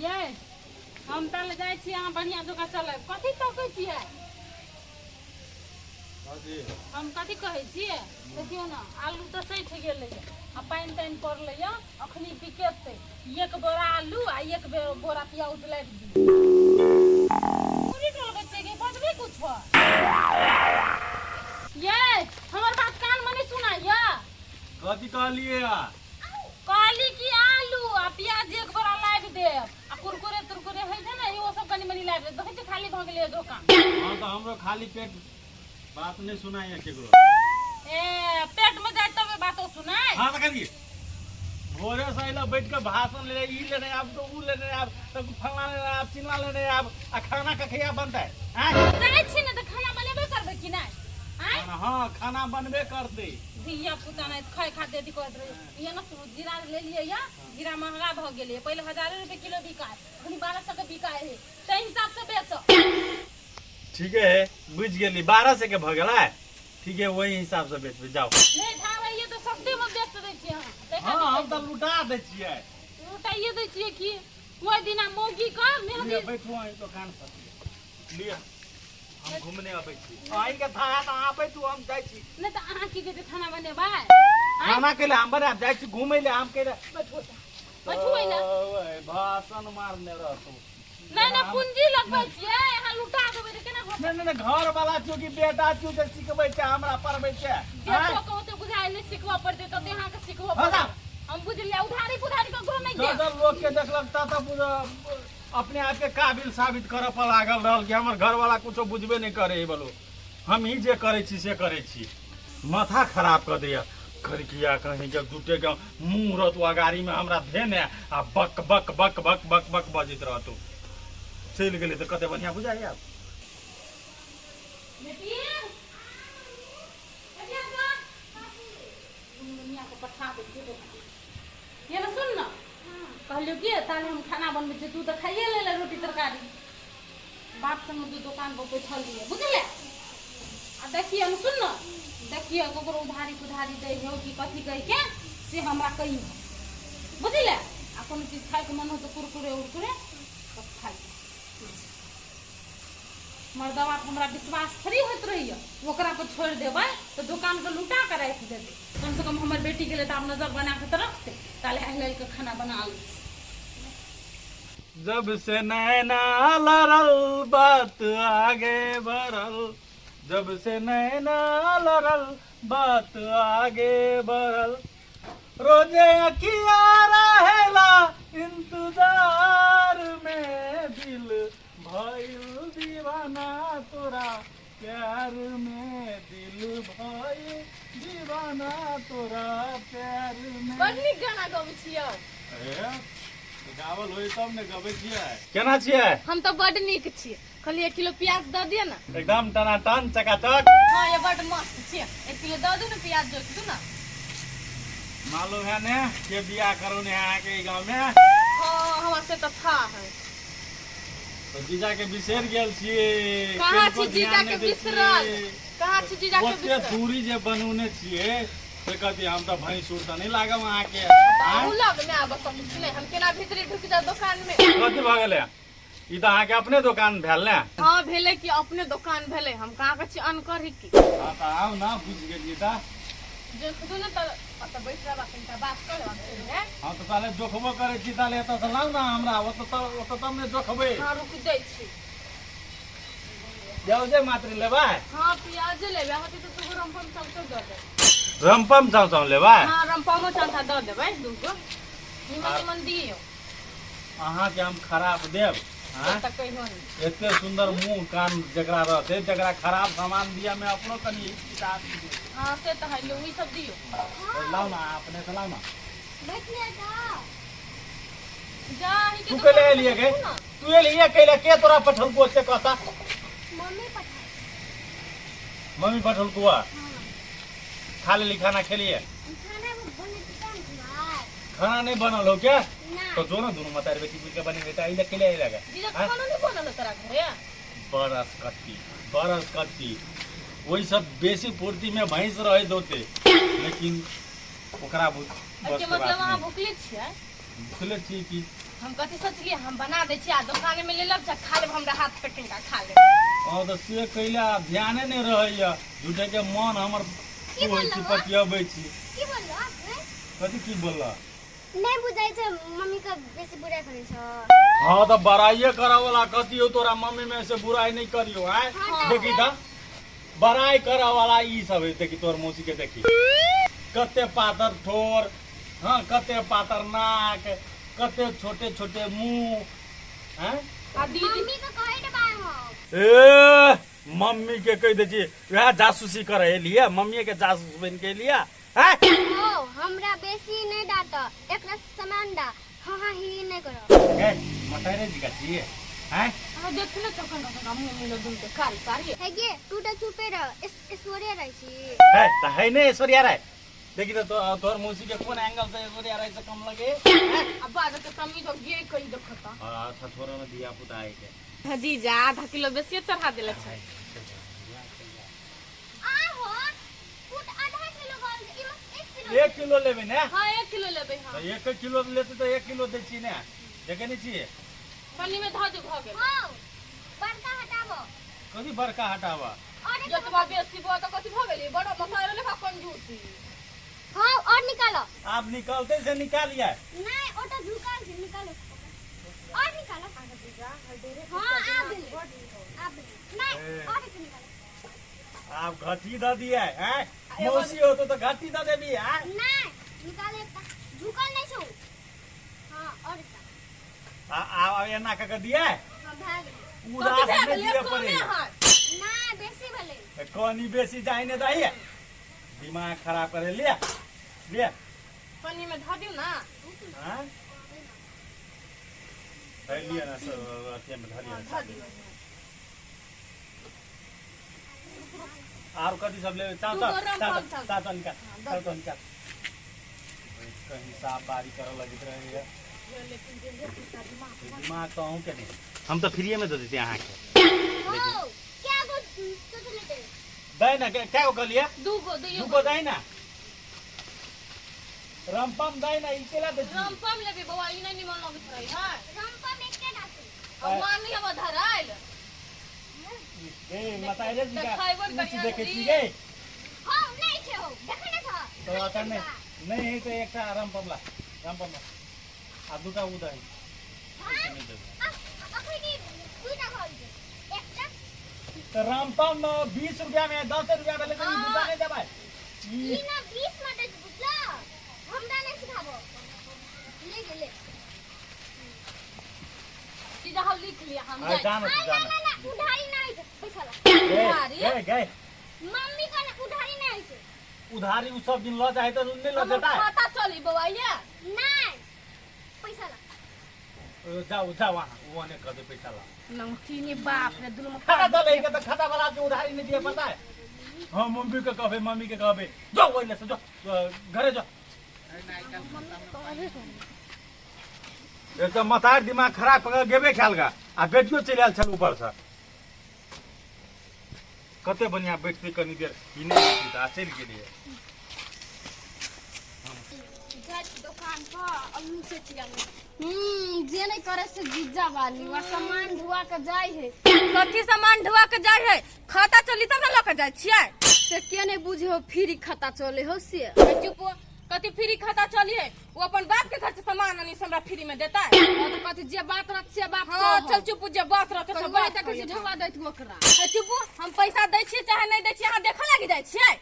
ये हम ताले जाइ छी, अहाँ बढ़िया जकाँ चलब। कथी तकै छियै? हम कथी कहै छियै, देखियौ ने, आलू तऽ सठि गेलै आ पानि तानि पड़लै यऽ, अखनी बिकेतै। एक बोरा आलू आ एक बोरा प्याज लाबि दियौ। पूरी टोलबै छियै कि बजबै कुछो? ये हमर बात कानमे नहि सुनाइया? कथी कहलियै? कहली कि आलू आ प्याज एक बोरा लाबि देब आ कुरकुरे तुरकुरे होइ छै ने, इहो सब कनि मनि लाबि देब। देखै छियै खाली भऽ गेलै दोकान। हँ, तऽ हमरो खाली पेट बात नहि सुनाइया केकरो। ए, पेट में जाय तबे बातो सुनाय। हाँ, तऽ कथी भोरे से अइला बैठ के भाषण ले, ई लेने आब तऽ ऊ लेने आब तऽ फलना लेने आब, चिलना लेने आब, आ खाना कखैया बनतै? आँय? जाइ छी ने तऽ खाना बनेबे करबै कि नहि? आँय? हँ, खाना बनबे करतै। धिया पुता नहि खाय खातिर अथी करैत रहै ये। ने सुनू, जीरा लेलियै या जीरा महगा भऽ गेलै। पहिले हजारे रुपए किलो बिकाय, अखनी 1200 के बिकाय है, ताहि हिसाब से बेच। ठीके है, बुझि गेली। 1200 के भऽ गेलै, ठीक है, वही हिसाब से बेचबै, जाओ। नहि धारैये तऽ सस्ते मे बेच दै छियै अहाँ ताहि हँ, खातिर। हम तऽ लुटा दै छियै। लुटाइए दै छियै कि ओहि दिना मौगी के मेहदी। लिअ, बैठू अहीं दोकान पर, लिअ, हम घूमने अबै छी। अहीं के था तऽ अहाँ बैठू, हम जाइ छी। नहि तऽ अहाँ की कहै छै, खाना बनेबै? खाना के हम बनायब, जाइ छी घूमै ले हम के। बैठू तऽ, बैठू एना। ओए, भाषण मारने रहतू। नहि नहि, पूंजी लगबै छियै, अहाँ लुटा देबै तऽ केना होतै? नहि नहि नहि, घर वाला छियौ कि बेटा छियौ जे सिखबै छै, हमरा पढ़बै छै? आँय? बेटो के ओते बुझाइ नहि सिखबऽ पड़तै तते अहाँके सिखबऽ हँ। पड़तै। हम बुझलियै, उधारी पुधारी ककरो नहि देब। जब लोक के देखलक तब तऽ बुझ अपने आप के काबिल साबित करऽ पर लागल रहल कि हमर घरवाला कुछो बुझबे नहि करे है, बोलो हम ही जे करै छी से करै छी। माथा खराब कऽ दैया खड़किया कहीं के जुटे के मुँह रहतौ अगाड़ी में हमरा धेने आ बक बक बक बक बक बक बजैत रहतौ। चलि गेलै तऽ कते बढ़िआँ बुझाइया। बेटी, बेटी, आबि दुनिया के पठा दै छियै दोकान। ये ने सुन ने, कहलियौ कि ताले हम खाना बनबै छियै, तू तऽ खाइए ले ले रोटी तरकारी। बाप संग तू दोकान पर बैठल रहिए, बुझले? आ देखिए ने, सुन ने, देखिए ककरो उधारी पुधारी दै हो कि कथी कहि के से हमरा कहियो, बुझले? आ कोनो चीज खाइके मन हो तऽ कुरकुरे उरकुरे तऽ खाइ। मर्दवा पर हमरा विश्वास थोड़ी होइत रहैया, ओकरा पर छोड़ि देबै तऽ दोकानके लुटा कऽ राखि देतै। कम से कम हमर बेटी गेलै तऽ आब नजर बना कऽ तऽ रखतै। ताले आहि लालि कऽ खाना बना लै छी। जब से नैना लड़ल बात आगे बढ़ल, जब से नैना लड़ल बात आगे बढ़ल, रोजे अखिया रहेला इंतजार में, दिल भइल दीवाना तोरा प्यार में, दिल भइल दीवाना तोरा प्यार में। बड़ नीक गाना गबै छियै। ए, गावल होई तब ने गबै छियै। केना छियै? हम तऽ बड नीक छियै। कहलियै 1 किलो प्याज दऽ दिअ ने। एकदम टनाटन चकाचक। हँ, ये बड मस्त छियै। 1 किलो दऽ दू ने प्याज, जोखि दू ने। मालूम है ने के बियाह करौने है अहाँके ई गाँव में? हँ, हमरा से तऽ था है। तऽ जीजा के बिसरि गेल छियै? कहाँ किनको छी जीजा ध्यान के नहि दै बिसरल? छियै। कहाँ छी जीजा के ओते बिसरल? दूरी जे बनौने छियै से कथी, हम तऽ भैंसुर तऽ नहि लागब अहाँके? अहूँ लग मे आबऽ सकै छी नहि, हम केना भीतरी ढुकि जाउ दोकान मे? कथी भऽ गेलै? ई तऽ अहाँके अपने दोकान भेल ने? हँ, भेलै कि अपने दोकान भेलै, हम कहाँ के छी अनकर ही की। हँ, तऽ आउ ने, बुझि गेलियै तऽ। देखू ने तऽ ओतऽ बैठ रहबा, कनिटा बात कऽ लेबा ने। हँ, तऽ ताले जोखबो करै छी, ताले एतऽ से लाउ ने हमरा ओतऽ तऽ ओतऽ तब ने जोखबै। हँ, रुक जाइ छी। प्याजे मात्र लेबै? हँ, प्याजे लेबै। अहाँ तऽ दूगो रमपम चमचो दऽ देबै। रमपम चाव लेबै? हँ, रमपमो चमचा दऽ देबै दूगो, निमन निमन दियौ। अहाँके हम खराब देब? आँय? तऽ कहियो नहि। एते सुन्दर मुँह कान जकरा रहतै तकरा खराब सामान दिअ में अपनो कनि हिचकिचाहट बुझै। हँ, से तऽ है। ई सब दियौ। लाउ ने, अहाँ अपने से लाउ ने। जा अहीं के तू दोकान कैले पर एलियै गे? देखू ने। तू एलियै कैले? के तोरा पठौलको से कहता? मम्मी पठा। मम्मी पठौलको? खा लेली खाना? खेलिए? खाना बने कोन खिलाए? खाना नहीं बनल हो क्या? ना। तो जो ना, दोनों मतारी बेटी मिलके बनी बेटा, ई कैले आइला? जीजा, खाना नहीं बनल है तोरा घरे? बरस कट्टी, बरस कट्टी, ओहि सब बेसी फुर्ती में भैंस रहे दोते, लेकिन ओकरा बस एहिके के मतलब बात अहाँ नहि। भुखले छियै? भुखले छी कि। हम कथी सोचलिए, हम बना दै छी आ दोकान में ले लब, जा खा लेब, हमरा हाथ से कनिका खा लेब। हाँ तऽ से कैला ध्याने नहि रहैया, झूठे के मन हमर की होइ छी। बोललहो? पतियबै छी। की बोललो अपने? कथी की बोलला? नहि बुझाइ छै, मम्मी के बेसी बुराइ करै छ। हाँ तऽ बड़ाइए करऽ वाला कथी हो तोरा मम्मी में से बुराई नहीं करियो। आय देखी तऽ बड़ाई करऽ वाला ई सब है। देखी तोर मौसी के, देखी कते पातर ठोर, हाँ, कते पातर नाक, कते छोटे छोटे मुंह हैं। आ दीदी मम्मी के कहै देबै हम। ए, मम्मी के कहि दै छी, वएह जासूसी करे एलियै, मम्मी के जासूस बनि के एलियै हैं। हो, हमरा बेसी नहि डाँट, एकरा सामान दा। हाँ हाँ ही नहि करो। गै मटारे जी का छियै हैं। अहाँ देखी ने कखन कखन मुँह मिलो दुनू के कारी कारी। हे गे, तू तऽ चुपे रह, ऐश्वर्या राय छी। है तऽ है ने ऐश्वर्या राय। देखी तऽ तोहर मौसी के कोन एंगल से ऐश्वर्या राय से कम लगे। आ बाजऽ के तमीज हो गे, कही देखता। अच्छा छोड़ो ने, धिया पुता है के। हाँ जीजा, आधा किलो बेसिए चढ़ा देले छै। आ हो, तू तऽ आधा किलो गल, इमे 1 किलो। 1 किलो लेबै ने? हाँ, 1 किलो लेबै, हाँ। तऽ 1 किलो लेतै तऽ 1 किलो दै छी ने, देखै नहि छियै? पन्नी में धऽ दू, भऽ गेल। हौ, बड़का हटाबो। कथी बड़का हटाबा? और एक। जतबा बेसी बुआ तऽ कथी भऽ गेलै, बड़ा मसाला लेखा कंजूसी। हाँ, और निकालो। आब निकलते से निकालिए। नहीं, ओ तऽ झुकल छै, निकालो और निकालो। हाँ, आ गेलै, आ गेलै। नहीं, और एक निकालो। आब घटी दऽ दिए हैं, मौसी हो तो घटी दऽ देबी हैं। नहीं, निकालो एकटा, झुकल नहीं छौ। हाँ, और एकटा। आब एना कऽ के दिए। हाँ, भए गेलै। उदास कथी भए नहि गेलै? दिअ कमे पड़ै। है। नहीं, बेसी भेलै। कनी बेसी जाइ नहि दही, दिमाग खराब करे लिया लिया। पन्नी में धऽ दियौ ना। हाँ, धरि लिअ ने सब, अथिये मे धऽ लिअ। धऽ दियौ। आर कथी सब लेबै? चाव। दू चाव गो रामफल। चाव। चाव। चाव तो निकाल, चाव तो निकाल। कहीं साफ बारी करऽ लगैत रहैया। दिमाग तऽ अहूँके नहि, हम तऽ फ्रीए मे दऽ दैती अहाँके। हौ, क्या गो सोच लेते? दै ने, कै गो कहलियै? दू गो दियौ। दू गो दै ने, रमपम दै ने, ई केला दै छी? रामफल लेबै बौआ, ई नहि निमन लगैत रहै है। रमपम एकटा डाकू। आ मामी हमर धरायल। ए मताइरे जी का देखैबो ऊँच करिया देखै छी दी। गे। हौ, नहीं छै, हौ, देखै नहि छ। तऽ एखन नहि नहि है तऽ एकटा रमपम ला, रमपम ला आ दूटा उ दही। हाँ, अखन दुईटा भऽ गेल, एकटा। तऽ रमपम 20 रुपया में, 10 रुपया में लेकिन ई दूटा नहि देबै ई? ई ना 20 में दै छै, बुझला? हमरा नहि सिखाबो, ले गेले। जीजा, हम लिख लिया, हम अरे जाइ। जानो आ तू ना। जानो। ना ना, उधारी नहि होइ छै, पैसा ला। उधारी? गए गए। मम्मी का ना उधारी नहि होइ छै। उधारी उ सब दिन लऽ जाइ तऽ नहि लऽ हमर जेतै। खाता चली बौआ ये। नहि, पैसा ला। जाउ जाउ, अहाँ ओ अने कऽ दे, पैसा ला। नमकीनी, बाप रे, दुनू में। खाता चले के तऽ खाता वाला के उधारी नहीं दिए पता है। हाँ, मम्मी के कहबे, मम्मी के कहबे, जाओ ओइले से, जाओ घरे जाओ। एक तऽ मतार दिमाग खराब कऽ के गेबे ख्याल गा आ बेटियो चलि आयल छल ऊपर से। कते बढ़िया बैठते कनी देर, ई नहि बैठती तऽ आ चलि गेलियै। जाइ छी दोकान पर, अल्लू से जे नहीं करे से जीजा वाली वा सामान ढुआ के जाय है। कथी सामान ढुआ के जाइ है? खाता चली तब ने लऽ के जाइ छियै। से के नहीं बुझे हो, फ्री खाता चले हो से। चुप हो। कथी फ्री खाता चलिए? वो अपन बाप के घर से सामान आनी से हमरा फ्री में देता है? हाँ, तो कथी जे बात रख से बात हाँ। कह। चल चुप, जे बात रहते से कहियो बात तक कहियो। से ढुआ दैत ओकरा। ए, चुप, हम पैसा दै छियै चाहे नहि दै छियै, अहाँ देखऽ लागि जाइ छियै।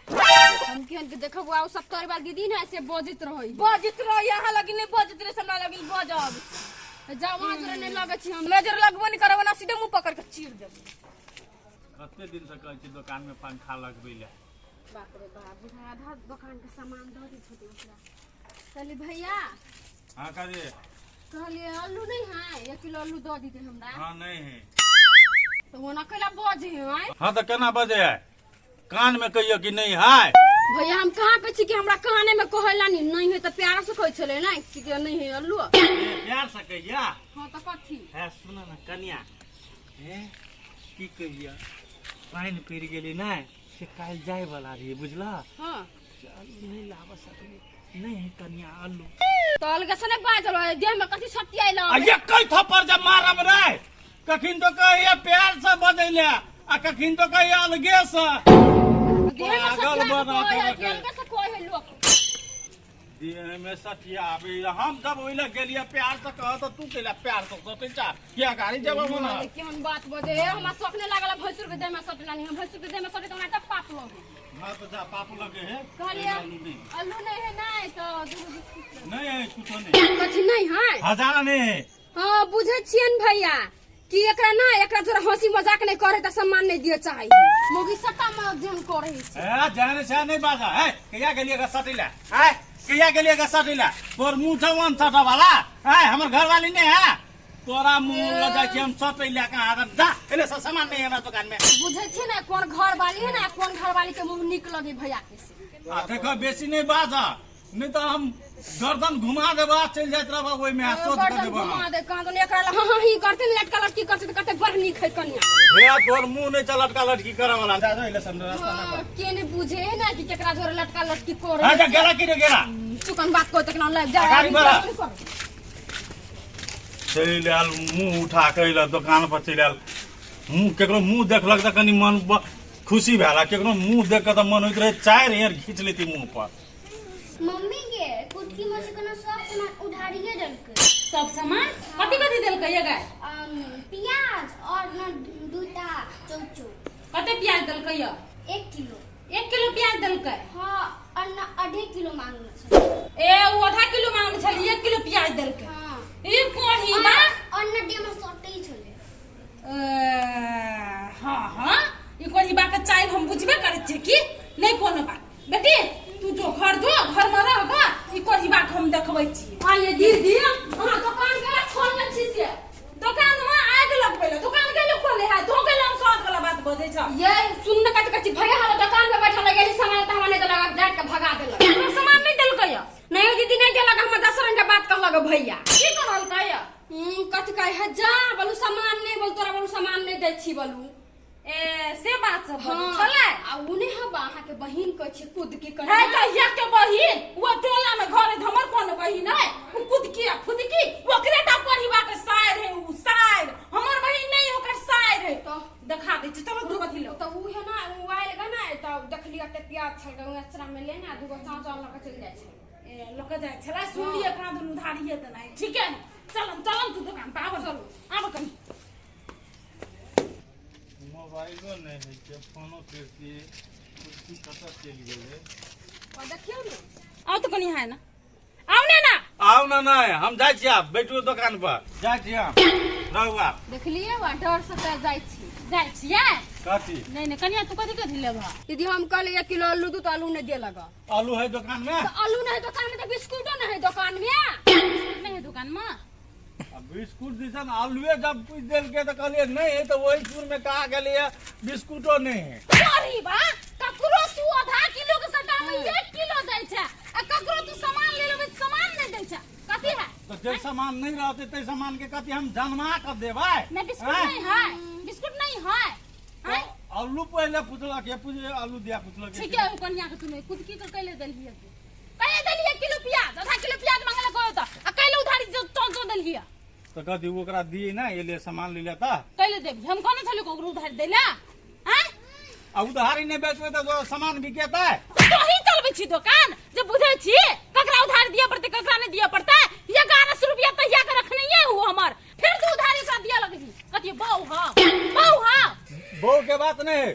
हम केहन के देखब? आ सब तोरे बार दीदी ने से बजैत रहै। बजैत रहै, अहाँ लगी नहि बजैत रहै से हमरा लगी बजब। जाओ, वहाँ जोरे नहीं लगे छी हम। नजर लगबो नहि करब, ओना सीधे मुँह पकड़ के चीर देब। कते दिन से कहै छी दोकान में पंखा लगबै लए। बाप रे बाप, बुझा आधा दोकान के सामान दऽ दै छोटी ओकरा। कहली भैया। हाँ, कहिए। कहलिए आलू नहीं है? 1 किलो आलू दऽ दीते हमरा। हाँ, नहीं है। तो ओना कैला बजे है? हाँ, तऽ केना बजे है? कान में कहियो कि नहीं है। भैया, हम कहाँ कहै छी कि हमरा काने में कहला नहीं? नहीं है तऽ प्यारा से कहै छलै ने कि नहीं है आलू। ए, प्यार से कहिया। हाँ, तऽ कथी? है, सुन ना कनिया, हे की कहिया, पानि पड़ि गेली ने से काल्हि जाय वाला रहियै, बुझला? हाँ। से आलू नहीं लाबऽ सकली, नहीं है कनिया आलू। तो अलगे से नहीं बाजल है, देह में कथी सटियाइल आ एकै थप्पड़ जब मारब रे, कखिन तो कहिए प्यार से बजैले आ कखिन तो कहिए अलगे से। देह में पागल सटिया बना के के कोई है, रखे। अलगे से कोई है लोग। देह में सटियाबे हम जब ओहि लग गेलिए प्यार से कह तो तू केला प्यार से सटै चा किया गाड़ी जब मना। केहन बात बजे है, हमरा शौक नहीं लागल भैंसुर के देह में सटना नहीं, हम भैंसुर के देह में सटे तो हमरा तक पाप लगे। हां तो जा पाप लगे है। कहलिए आलू नहीं। आलू नहीं है नहीं तो दूगो बिस्कुट। नहीं है कुछो नहीं। कथी नहीं है? हजारा नहीं है। हाँ बुझे छियन भैया कि एकरा ना एकरा जोरा हंसी मजाक नहीं करे त सम्मान नहीं दिए चाहे मोगी सट्टा में जन करे छै। ए जाने से नहीं बाजा है कहिया गेलिए गा सटिला है, कहिया गेलिए गा सटिला तोर मुंह छौ वन सटा वाला है, हमर घर वाली नहीं है तोरा मुंह ल जाय छी हम सटैला कहाँ जा एले सब सामान नहीं है हमरा दुकान में। बुझे छी ना कोन घर वाली है ना कोन घर वाली के मुंह निक लगे भैया के से। आ देखो बेसी नहीं बाजा नहीं तो हम गर्दन घुमा देबा चल जाइत रहबा ओइ में आ सोच के गर्दन देबा। घुमा दे कहाँ तो एकरा ला हां हां ही करते न लटका लटकी करते त कते बड़ नीक है कनिया। हे तोर मुंह नहीं चल लटका लटकी करे वाला जा जा एले सब रास्ता ना हाँ, के ने बुझे है ना कि केकरा जोरे लटका लटकी करे। हां जा गेला की रे गेला चुकन बात को तक ना लग जा गाड़ी बड़ा। चलि आयल मुंह उठा के अइला दुकान पर चलि आयल मुंह केकरो मुंह देखलक तऽ कनि मन खुशी भेल आ केकरो मुंह देख के तऽ मन होइत रहै चारि हेर घीच लेती मुंह पर। मम्मी के कुटकी में से कोनो सब सामान उधारिए देलकै। सब सामान कथी कथी देलकै ये गाय? प्याज और न दूटा चौचो। कते प्याज देलकै ये? 1 किलो। 1 किलो प्याज देलकै? हाँ और न 2.5 किलो मांगने छलै। ए ओ आधा किलो मांगने छलै 1 किलो प्याज देलकै। हाँ। ई कोढ़ी बा और न देह में सटै छलै। हाँ हाँ ई कोढ़ी बा के चाइल हम बुझबे करै छियै कि नहीं कोनो बात। बेटी तू जो घर जो घर में रह गा ई कोढ़ी बा के हम देखबै छियै। आ ये दीदी अहाँ दुकान के खोलने छी से? दुकान में आग लगबै ले दुकान के लोग खोले है तो के हम स्वाद वाला बात बजै छ। ये सुन न कथि कथि भैया हमरा दुकान पे बैठल है, यही सामान त हमरा नहीं देलक डांट के भगा देलक। हमरा सामान नहीं देलकै या? नहीं दीदी नहीं देलक हमरा 10 रंग के बात कहलक भैया। की कहलकै या? कथि कहै है जा बोलू सामान नहीं बोल तोरा बोलू सामान नहीं दै छी बोलू। ए से बात सब हाँ। छलै। आ उ नहीं हबा अहाँ के बहिन कहै छै कुद की है कहे कहिया के बहिन वो टोला में घर है हमर कोन बहिन है उ कुद की आ खुद की ओकरे टा परिवार के सायर है उ सायर हमर बहिन नहीं ओकर सायर है। तो देखा दै छी चलो तू कथी लो। तो उ है ना उ आयल गा ना तो देखलियै कते प्याज छल उ अचरा में लेना दूगो चाव चाव लऽ के चलि जाइ छै। ए लऽ के जाइ छलै सुनलियै कहाँ दुनू उधारिये देनाइ ठीक है चलन चलन तू दुकान पर आब चलू आब कनी। मोबाइलो नहीं है के फोनो करती कुर्सी कतऽ चलि गेलै? और देखियौ ने आउ तो कनी है ना आउ ने ना आउ ना नहीं हम जाइ छी आब बैठू दुकान पर जाइ छी हम रहू आब। देखलियै वा डर से तऽ जाइ छी। जाइ छियै? कथी? नहीं नहीं कनिया तू कथी कथी लेबह? दीदी हम कहलियै 1 किलो आलू दू तऽ आलू नहीं देलक। आलू है दुकान में? तो आलू नहीं दुकान में तो बिस्कुटो नहीं दुकान में। नहीं है दुकान में? आ बिस्कुट दिसन आलूए जब पूछ देलकै तऽ कहलियै नहीं है तो वही सुर में कहा गेलियै बिस्कुटो नहीं है। सॉरी बा ककरो तू आधा किलो के सट्टा में 1 किलो दै छै आ ककरो तू सामान ले लेबै सामान नहीं दै छै कथी है? तो जे सामान नहीं रहते ते सामान के कथी हम जनमा के देबै? नहीं बिस्कुट नहीं है बिस्कुट नहीं है। तो आलू पहले पूछलक ये पूछ आलू दिया पूछलक। ठीक है कनिया के तू नहीं कुदकी के कैले देलियै तू कैले देलियै किलो प्याज आधा किलो प्याज मांगले कहो त आ कैले उधारी जो तो देलियै? तो कथी ओकरा दिए ना ये ले सामान ले लेता कैले देबी हम कहने छलियै ओकरो उधारी दैला आँय? आ उधारी नहीं बेचबै तऽ जो सामान बिकेतै? तो ही चलबै छी दुकान जे बुझै छी ककरा उधारी दिअ पड़तै ककरा नहीं दिअ पड़तै। 1100 रुपया तहिया के रखने हो हमर फिर तू उधारी ओकरा दिअ लगबी कथी बौ हाँ बौ हाँ। बौ के बात नहीं है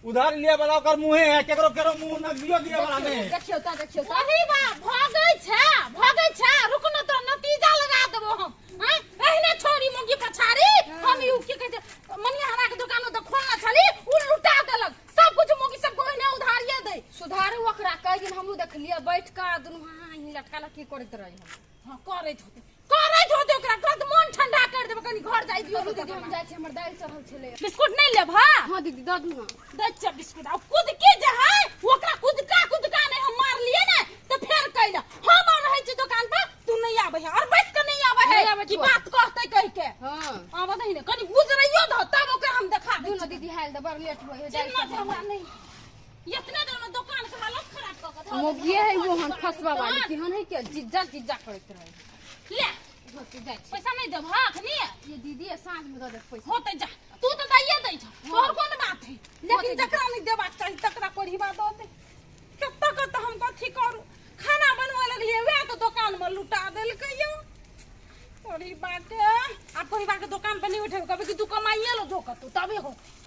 उधारी लिए वाला ओकर मुंहे है केकरो केकरो मुंह नगदियो दिए वाला नहीं है। देखियौ त देखियौ त अरे बा भगै छै भगै छै रुक न तोरा नतीजा लगा देबो हम आँय? एहने छोरी मुगी पछाड़ी हम you की कहै छै मनिहारा के दुकान तऽ खोलने छली उ लुटा देलक सब कुछ मुगी सब को ओहिने उधारिये दै। सुधारू ओकरा कई दिन हमहूँ देखलियै बैठ कऽ दुनू हाँ हाँ ही लटका लटकी करैत रहै हम। हाँ करैत होतै करैत होतै ओकरा तुरंत मन ठंडा कर देबै कनी घर जाइ दियौ। दीदी हम जाइ छी हमर दालि चढ़ल छलै। बिस्कुट नहीं लेबह? हाँ दीदी दऽ दू ना। दै छियै बिस्कुट आ कुद के जे है ओकरा कुदका कुदका नहीं हम मारलियै ने तऽ फेर कैला हम और रहै छी दुकान पर तू नहीं आबै है और बैस के नहीं आबै है नहीं आबै कि छियौ। बात कहतै कहि के। हाँ आबऽ दही ने कनी गुजरैयो दह तब ओकरा हम देखा दै दू ना दीदी हाल दे बड़ लेट होइ है चिन्ह छै हमरा नहीं। इतने देर में दुकान के हालत खराब क के धऽ मोगिए है वो हन फसवा वाली केहन है के जिज्जा जिज्जा करैत रहे। ले होते जाइ छी। पैसा नहीं देब हाँ अखनी? ये दीदी है, साँझ में दऽ देत पैसा। होते जा, तू तो दैये दै छ, तोहर कोन बात है? लेकिन जकरा नहीं देबाक चाही तकरा कोढ़ीबा दऽ दे। कत्तऽ कत्तऽ हम कथी करू? खाना बनबऽ लगलियै वएह तऽ दोकान मे लुटा देलकै यौ कोढ़ीबा के। आब कोढ़ीबा के दोकान पर नहीं उठेबै, कहबै कि तू कमाइए लो जो कतौ तबे होतै।